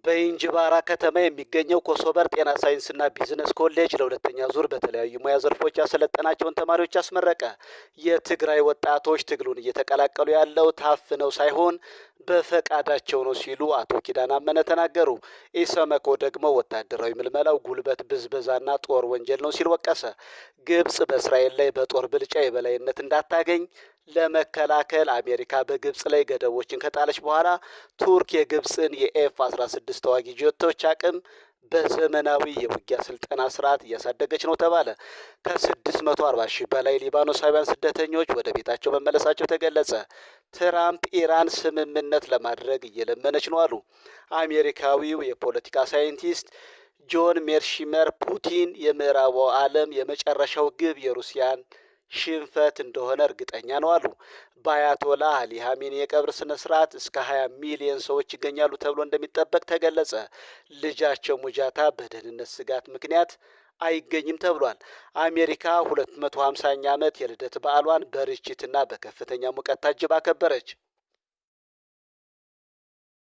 በኢንጅባራ ከተማ የሚገኘው ኮሶበር ጤና ሳይንስና ቢዝነስ ኮሌጅ ለሁለተኛ ዙር በተለያዩ ሙያ ዘርፎች ያሰለጠናቸውን ተማሪዎች አስመረቀ። የትግራይ ወጣቶች ትግሉን እየተቀላቀሉ ያለው ታፍነው ሳይሆን በፈቃዳቸው ነው ሲሉ አቶ ኪዳን አመነ ተናገሩ። ኢሰመኮ ደግሞ ወታደራዊ ምልመላው ጉልበት ብዝበዛና ጦር ወንጀል ነው ሲል ወቀሰ። ግብጽ በእስራኤል ላይ በጦር ብልጫ የበላይነት እንዳታገኝ ለመከላከል አሜሪካ በግብጽ ላይ ገደቦችን ከጣለች በኋላ ቱርክ የግብጽን የኤፍ 16 ተዋጊ ጀቶች አቅም በዘመናዊ የውጊያ ስልጠና ስርዓት እያሳደገች ነው ተባለ። ከ640 ሺህ በላይ ሊባኖሳውያን ስደተኞች ወደ ቤታቸው መመለሳቸው ተገለጸ። ትራምፕ ኢራን ስምምነት ለማድረግ እየለመነች ነው አሉ። አሜሪካዊው የፖለቲካ ሳይንቲስት ጆን ሜርሺመር ፑቲን የምዕራቡ ዓለም የመጨረሻው ግብ የሩሲያን ሽንፈት እንደሆነ እርግጠኛ ነው አሉ። በአያቶላ አሊ ሀሚኒ የቀብር ስነ ስርዓት እስከ 20 ሚሊዮን ሰዎች ይገኛሉ ተብሎ እንደሚጠበቅ ተገለጸ። ልጃቸው ሙጃታ በደህንነት ስጋት ምክንያት አይገኝም ተብሏል። አሜሪካ 250ኛ ዓመት የልደት በዓሏን በርችትና በከፍተኛ ሙቀት ታጅባ አከበረች።